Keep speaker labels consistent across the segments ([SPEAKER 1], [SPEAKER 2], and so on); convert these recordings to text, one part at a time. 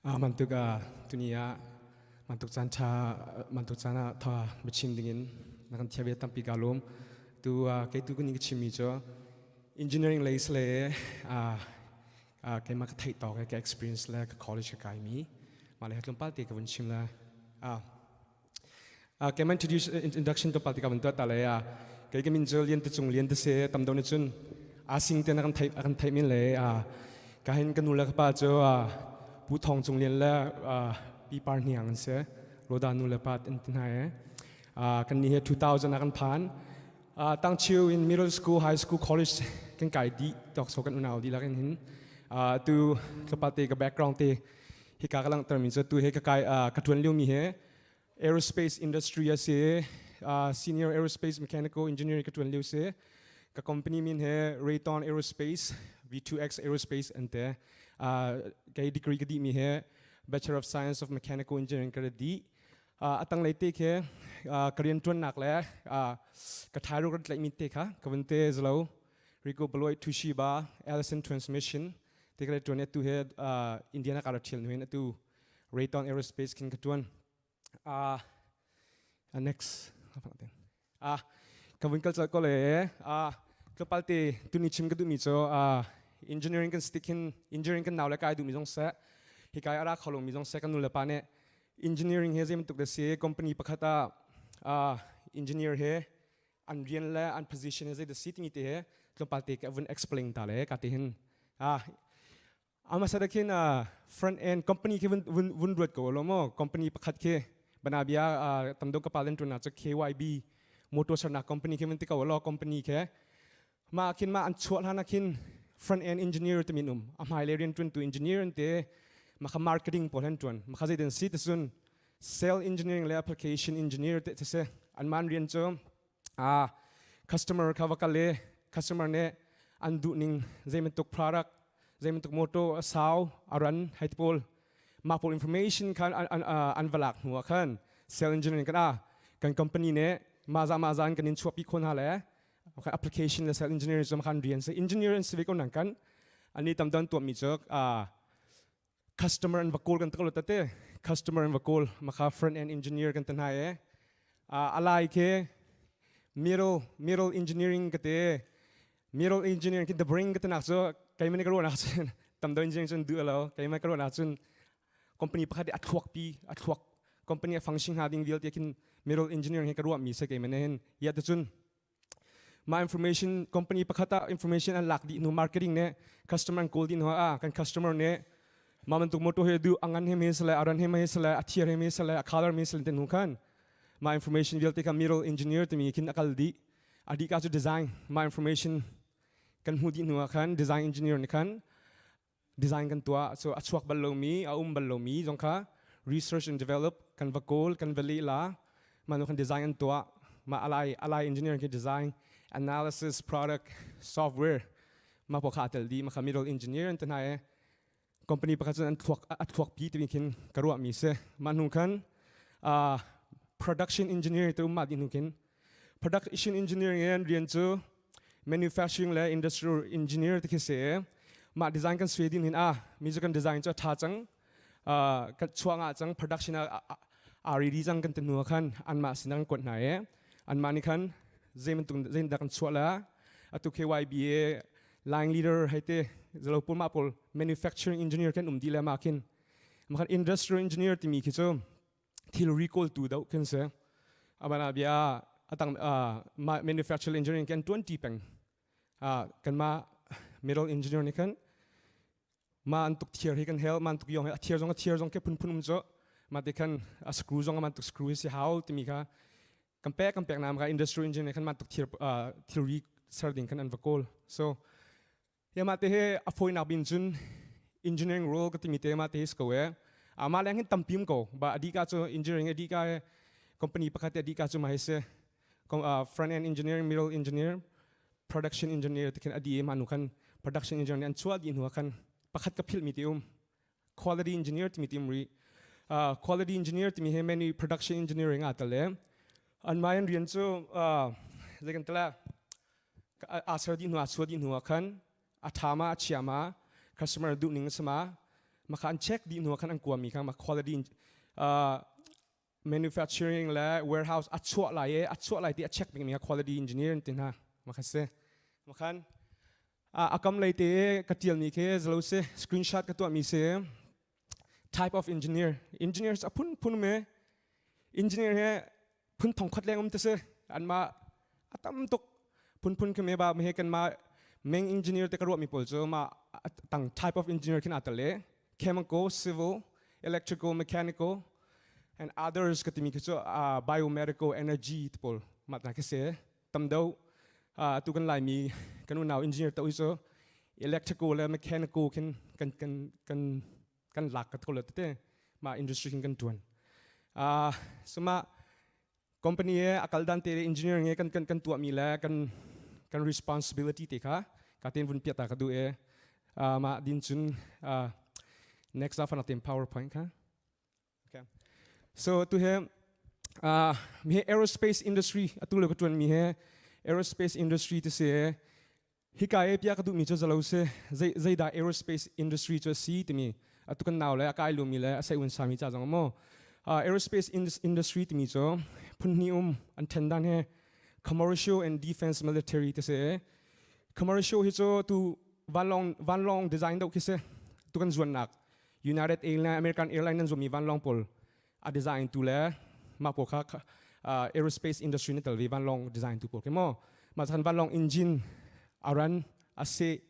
[SPEAKER 1] Mantuk tuni ah mantuk caan ṭha mantuk caan ah tha biachim dingin na kan thiam ve tampi ka lawm. Tu kei tu kan ka chimmi cu engineering lei sile keimah ka theih tawk ka experience le ka college ka kaimi mah le tlawmpal te ka vun chim la. Keimah introduce introduction tlawmpal te ka vun tuah ta le kei ka min cu Lian Te Cung Lian Te Se tam do nih cun asing te na kan theih kan theih min le ka hin ka nu le ka pa cu Pu Thawng Cung Lian le Pi Par Hniang an si Roda nu le pa an ti hna e kan ni hi 2000 ah kan phan tangchiu in middle school, high school, college kan kai dih tok so kan unau dihlak in hin tu tlawmpal te ka background te hika ka langhter mi cu tu he ka kai ka tuan lio mi he aerospace industry a si. Senior aerospace mechanical engineering ka tuan lio si. Ka company min he Raytheon Aerospace, V2X Aerospace an te. Kei degree ka dih mi he Bachelor of Science of Mechanical Engineering ka di. Atang lei te khi ka rian tuannak le ka thai ru kan tlaih mi te kha ka vun te zalo Rico Beloit Toshiba Allison Transmission te ka tuan atu he Indiana ka ra thial nu hin atu Raytheon Aerospace khin ka tuan. Next ka vun kal ko le tlawmpal te tuni chim ka duhmi cu engineering kan stick hin engineering kan nau le kai duhmi zong seh, hi kai ara kho lomi zong seh, kan nu le pa nih engineering he zei bantuk da si, company pakhat ah engineer he an rian le an position he zei da si timi te he tlawmpal te ka vun explain ta le ka te hin. Amasa khin front end company khi vun vun ruat ko lo mo. Company pakhat khi banabia tamdo ka palen tuna chu KYB motor sarnak company khi vun ti ko lo. Company khi ma khin ma an chuah hlan khin front end engineer te min um a hmai le rian tun tu engineer an te ma kha marketing pawl han tuan ma kha zeitin si te sun sale engineering le application engineer te se an man rian chu a customer kha va kal le customer nih an duh ning, zei bantuk product, zei bantuk motor a sau a ran hei ti pawl, mah pawl information khan an va lak hnu ah khan sales engineering kan a kan company nih mah za mah za in kan in chuahpi khon ha le application le sales engineering cu khan rian si engineer an si ve ko nang kan ani tam dan tuah mi cu customer an va kawl kan taklo tate customer an va kawl makha front end engineer kan tan hai e. Alai ke middle engineering ka te middle engineering ki the bring ka te nak cu keimah ka ruah nak cun tam do engineering cun du lo. Keimah ka ruah nak cun company pakhat a thluak pi a thluak company a function ha ding vialte khin middle engineering hi ka ruah mi se. Keimah ne hin ya te cun ma information company pakhat ah information an lak dih hnu, marketing ne customer an kawl dih hnu ah, kan customer ne ma bantuk motor he du angan he me sale aran he me sale a thiar he me sale a color me sale te nu khan ma information vialte kha middle engineer timi khin akal di adi ka chu design. Ma information kan hmu dih hnu ah khan design engineer ni khan design kan tuah. So a chuak bal lomi, a um bal lomi zong kha research and develop kan va kawl, kan va leh la ma nu khan design an tuah. Ma alai engineering khi design, analysis, product, software ma po kha tel di ma kha middle engineer an te hna e. Company pakhat cun an thluak a thluak pi timi khin ka ruah mi si. Ma hnu khan production engineer te um ma di hnu khin production engineering in rian cu manufacturing le industrial engineer te khi si. Mah design kan suai din hin a mi cu kan design cu a tha cang, kan chuah nga cang, production a ready cang kan ti hnu khan anmah sin an kuat hna i anmah nih khan zei bantuk zei dah kan chuah la atu KYBA line leader hei te zalo pawl mah pawl manufacturing engineer kan um di le ma khin ma khan industrial engineer timi khi cu thil recall tu do khin se abana bia atang manufacturing engineering kan 20 peng kan ma middle engineer nih khan ma an tuk thiar hi kan hel ma an tuk yong hi a thiar zong a thiar zong ke phun phun um cu ma te khan a screw zong man tuk screw hi si hau timi kha kan pek nam ka industrial engineer khan man tuk thiar thilri ser ding khan an va kawl. So ya ma te he a foinak bin cun engineering role ka timi te ma te hi ko e ama leng hin tampim ko ba adi ka cu engineering adi ka company pakhat adi ka cu ma hi se front end engineering, middle engineer, production engineer te khin adi ma nu khan production engineer an chuah di hnu khan pakhat ka phil mi ti um quality engineer timi tim ri. Quality engineer timi he many production engineering a tale an mai an rian cu zei kan tala a ser di hnu a chua di hnu ah khan a tha ma a chia ma, customer duh ning sama. Maka an check dih hnu khan an kuami kha ma quality manufacturing le warehouse a chuah lai e a chuah lai ti a check ding mi quality engineer ti hna makha si. Makhan a kam lei te ka tial mi khi zalo si, screenshot ka tuah mi si. Type of engineer, engineers a phun phun me, engineer he phun thong khat leng um te si, an ma a tam tuk phun phun khi me. Ba me kan ma meng engineer te ka ruah mi pawl cu ma tang type of engineer khin atal le chemical, civil, electrical, mechanical and others ka timi khi cu biomedical, energy te pawl ma ta khi se. Tam do tu kan Laimi kan unau engineer to hi cu electrical le mechanical khin kan kan kan kan lak ka tholo tete ma industry khin kan tuan. Suma company e akal dan te engineering e kan kan kan tuah mi le kan kan responsibility te kha ka ten vun piata ka du e. Ma din chun next a fana tem PowerPoint kha. Okay, so tu he mi aerospace industry atu le ka tuan mi he aerospace industry te se. Hika e pia ka duh mi cu zalo si, zeidah aerospace industry cu si timi atu kan nau le a kai lumi le a sei un sami cha zong mo. Aerospace industry timi cu phun hnih um an then dan he, commercial and defense military te se. Commercial hi cu tu vanlong vanlong design do khi se, tu kan zuannak United Airlines, American Airlines nan zumi vanlong pawl a design tu le mah pawl kha aerospace industry ni tel ve, vanlong design tu pawl ke mo. Ma chan vanlong engine aran ase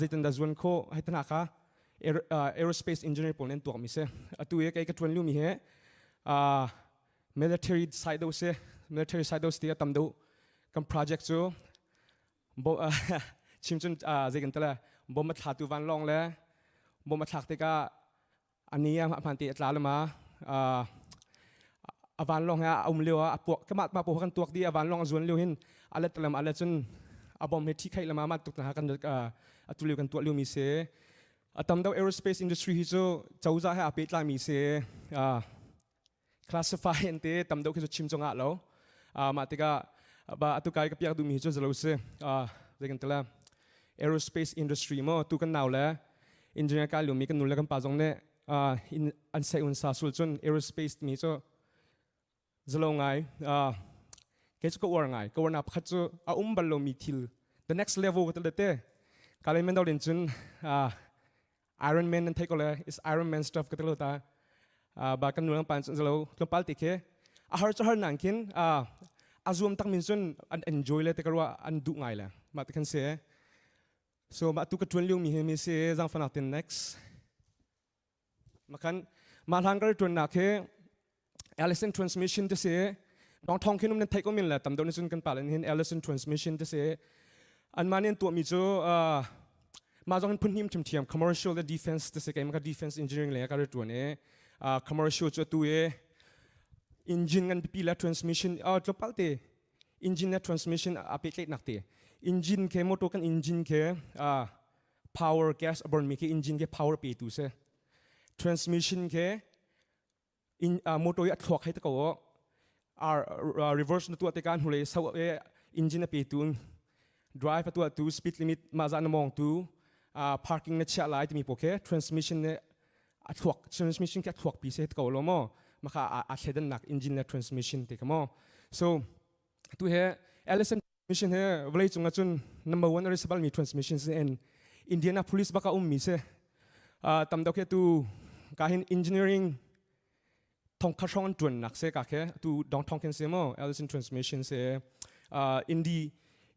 [SPEAKER 1] zeitin da zuan kho hai tana kha aerospace engineer pawl nen tuak mi se. Atu ye kai ka tuan lu mi he military side do se. Military side do se tam do kan project cu bo chim cun zei kan tala bom a thla tu vanlong le bom a thlak tikah ani a hman te a tla lama a vanlong he a um lio a puak kama ma po kan tuak di. A vanlong a zuan lio hin alet lam alet cun a bom he thi khai lama ma tuk na kan atu lio kan tuah lio mi se. A tam deuh aerospace industry hi cu cozah he a pehtlai mi se, classify an te tam deuh khi cu chim cungah lo. Mah tikah ba atu kai ka piak duhmi hi cu zalo si, zei kan tala aerospace industry mo tu kan nau le engineer kai lumi kan nu le kan pa zong nih an sei un sa sul cun aerospace mi cu zalo ngai. Ke cu ka uar ngai, ka uar na pakhat cu a um bal lomi thil, the next level ka tale te kalay men dawlin cun Iron Man nan thei ko le, is Iron Man stuff ka talo ta. Ba kan nulang pan cun zalo tlawmpal te khi a har cu har nang khin a zuam tak min cun an enjoy le te ka ruah, an duh ngai le mah te khan se. So mah tu ka tuan lio mi hi mi si zang fanak tin. Next. Makan mah hlang ka tuan nak hi Allison Transmission te si. Dong thong khin um nan theih ko min le tam deuh ni cun kan pa len hin Allison Transmission te si. An mah nih an tuahmi cu mah zong hin phun hnim thiamthiam, commercial le defense te si. Keimah ka defense engineering le ka ri tuan i commercial cu atu i engine ngan pipi le transmission tlawmpal te engine le transmission a pehtlaihnak te. Engine ke motor kan engine ke power gas a burn mi ke engine ke power pe tu si. Transmission ke in motor i a thluak hei te ko ar reverse na tuah tikah hnulei so e engine a pe tu, drive a tuah tu, speed limit mah zah na mong tu, parking na chiah lai timi po khe transmission ne a thluak, transmission ke a thluak pi se ko lo mo. Maka a thledan nak engine le transmission te ka mo. So tu he Allison transmission he vawlei cung ahcun number one a sabal mi transmission si en Indianapolis baka um mi si. Tam deuh khi tu ka hin engineering thong kha hrong an tuan nak se ka khe tu dong thong khin se mo. Allison Transmission se Indy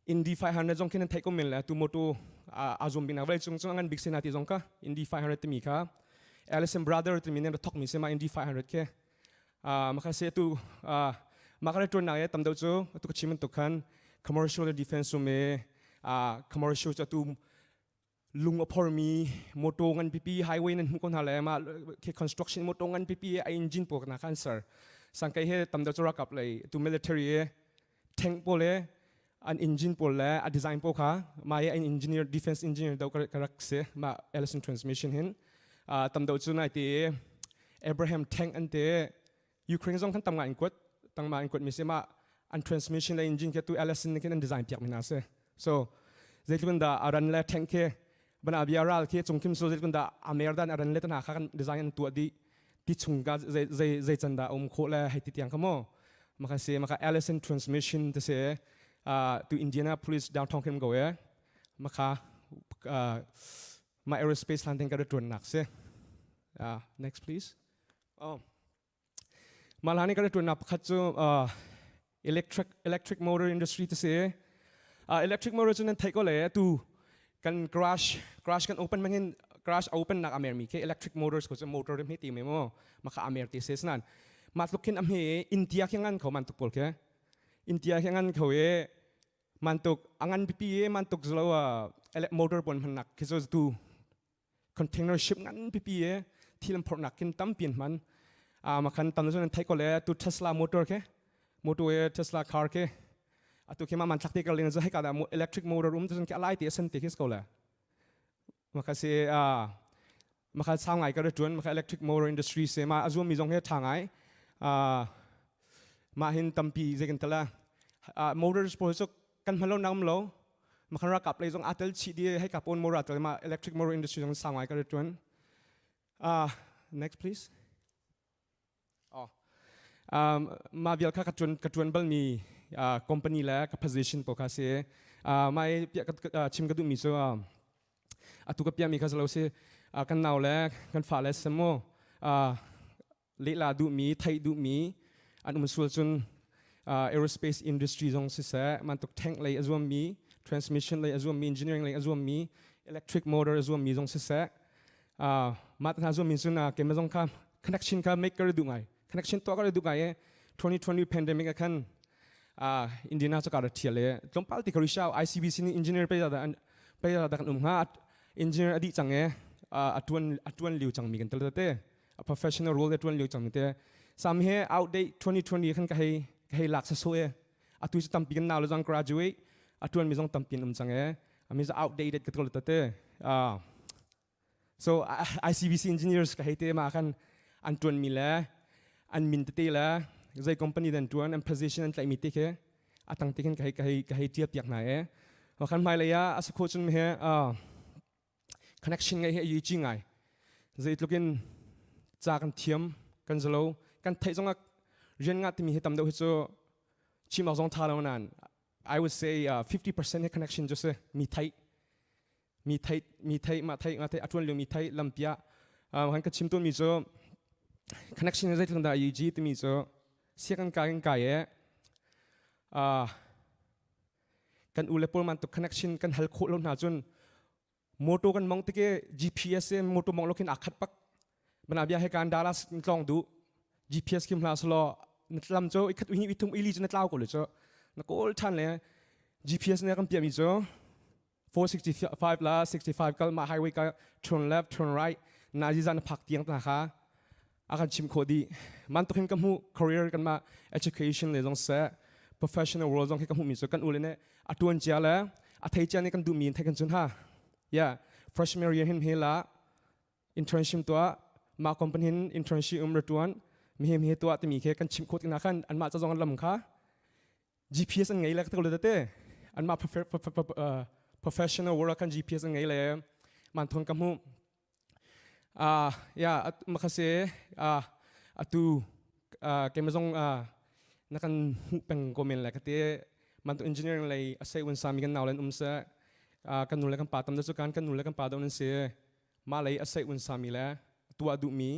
[SPEAKER 1] Indy 500 zong khin an theih ko men le tu moto a zum bik nak vawlei cung cung ngan bik se na ti zong ka Indy 500 timi kha Allison brother timi ne thok mi se ma Indy 500 ke. Maka se tu maka le tuan nak ye tam deuh cu tu ka chim tuk khan commercial le defense me. Commercial cu tu lung a phormi motor ngan pipi highway nan hmu ko hna le ma ke construction motor ngan pipi a engine pawl na khan ser sangkai he. Tam deuh cu rakap lei tu military e tank pawl le an engine pawl le a design pawl kha ma ye an engineer, defense engineer do ka rak se ma Allison Transmission hin. Tam deuh cu nai te Abraham tank an te Ukraine zong khan tam nga in kuat tang ma in kuat mi se ma an transmission le engine ke tu Allison nih khin an design piak mi hna se. So zeitluk in dah aran le tank ke Bana bia ral khi cung kim so kun da amer dan aran le tana kha kan design an tua di ti chung ka zei zei zei can da um kho le hei ti tiang kha mo maka se maka Allison transmission te se to Indianapolis downtown kim go e maka ma aerospace lan teng ka tuan nak se. Next, please. Oh, Mah hlan i kan i ṭuannak pakhat cu electric motor industry ti si. Electric motor cu nan theih ko le atu kan garage kan open hmanh hin garage open nak a mermi khi electric motors ko cu motor hme ti me maw maka a mer ti si sinan mah tluk khin a hme i India khi ngan kho man tuk pawl khi India khi ngan kho i man tuk a ngan pipi i man tuk zlo motor pawl hmannak khi cu tu container ship ngan pipi e thil an phorhnak khin tampi an hman. Ma khan tam cun an theih ko le tu Tesla motor ke motor e Tesla car ke atu khi ma man thlak te kal ling zu heka da electric motor um cun ke alai te san te khi ko le ma kha se a ma kha sang ngai ka tuan ma kha electric motor industry se ma azum mi zong he tha ngai. Ma hin tampi zeikan tala motors pawl cu kan hmalo nak lo makhan rakap lei zong atel chih di hei kapon mora tel ma electric motor industry zong sang ngai ka tuan. Next, please. Oh, ma vial kha ka tuan bal mi company le ka position po kha si. Mai chim ka duh mi cu atu ka pia mi kha lo si kan nau le kan fa le semo lehla duhmi theih duhmi an um sual cun aerospace industry zong siseh, mantuk tank lei a zuammi, transmission lei a zuammi, engineering lei a zuammi, electric motor a zuammi zong siseh, mah hna zuammi cun keimah zong kha connection kha make ka duh ngai, connection tuah ka duh ngai i 2020 pandemic ah khan Indiana cu ka rak thial i tlawmpal ti ka risha ICBC nih engineer pe da pe da kan um hnga. Engineer a dih cang i a tuan liu cangmi kan tel te a professional role te tuan lio cang te sam he outdate 2020 khan ka hei lak sa so e atu cu tampi kan nau le zong graduate a tuan mi zong tampi um cang e ami zo outdated ka tol te. So ICBC engineers ka hei te ma khan an tuan mi le an min tete le zei company dan tuan an position an tlaih mi te khi atang te khin ka hei tia piak hna e khan hmai lei ah asakho chun he connection ngai he yi chi ngai. Zeitluk in ca kan thiam kan zalo kan theih zong ah rian nga timi hi tam deuh hi cu chim awk zong tha lo nan I would say 50% he connection cu si mi theih mi theih mi theih ma theih ma theih atuan lio mi theih lampia han ka chim tu mi cu connection zeitluk dah yi ji timi cu siakan kai kan kai e kan u le pawl man tuk connection kan hal khawh lo hna cun motor kan mong tike GPS in motor mong lo khin akhat pak bana bia he kan Dallas tlong du GPS kim hla slo na tlam cho ikhat uhi ithum ili chu na tlau ko le cho na kawl than le GPS ne kan pia mi chu 465 la 65 kal ma highway ka turn left, turn right na ji zan phak tiang ta kha akan chim kho di man to khin ka mu career kan ma education le zong se professional world zong khi ka mu mi chu kan ule ne atuan chia le a thei chia ne kan du mi thei kan chun ha yeah freshman year hin he la internship tua ma company hin internship um tuan mi he mi he tua ti mi khe kan chim khot na khan an ma cha zong lam kha GPS an ngei le ka te an ma professional world kan GPS an ngei le man thon ka mu ya makase atu ke mazong na kan hu peng ko men le ka te man to engineering lei asai un sami kan naulen um se kan nu le kan pa tam da chu kan kan nu le kan pa do nan se ma lei asai un sami le tua du mi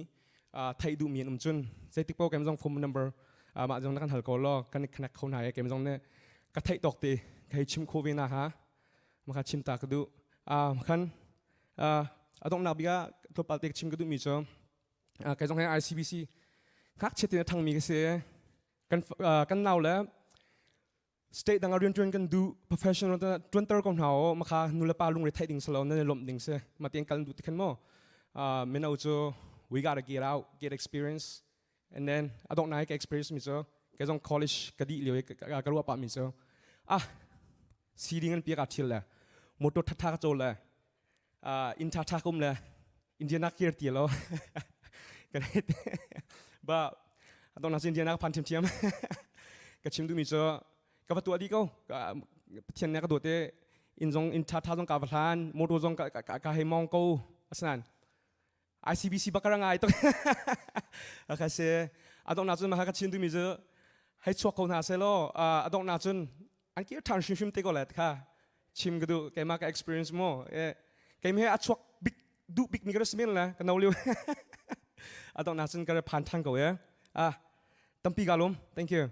[SPEAKER 1] thai du mi um chun zeitik po kem zong phone number ma zong na kan hal ko lo kan connect kho na ye kem zong ne ka thai tok ti kai chim kho ve na ha maka chim ta ka du khan adong nak bia tlopal te chim ka du mi chu kai zong he ICBC ngak chetin thang mi ka se kan kan nau le state dang rian tuan kan du professional tuan ter ko hna o maka nu le pa lung re thai ding salo na lom ding se ma tiang kal du ti khan mo mino chu we gotta get out, get experience, and then adong nai ka experience mi chu ke zong college ka di liu ka ruwa pa mi chu ah siding an pia ka thil le motor tha tha ka chol le in tha tha kum le Indiana kir ti lo kan ba adong na Indiana phan thiam thiam ka chim du mi chu ka va tua di ko pathian ne ka do te. Inn zong inn ṭha ṭha zong ka va hlan, motor zong ka ka ka hei mong ko. Asinain ICBC bak ka ra ngai tuk. Ka si. A donghnak cun mah ka chin duhmi cu hei chuak ko hna seh law a donghnak cun an kir ṭhan hrimhrim te ko lai kha chim ka duh. Keimah ka experience mu. Keimah he a chuak bik duh bik mi ka rak si men le ka no lio. A donghnak cun ka ra phan ṭhan ko e. Ah, tampi ka lawm. Thank you.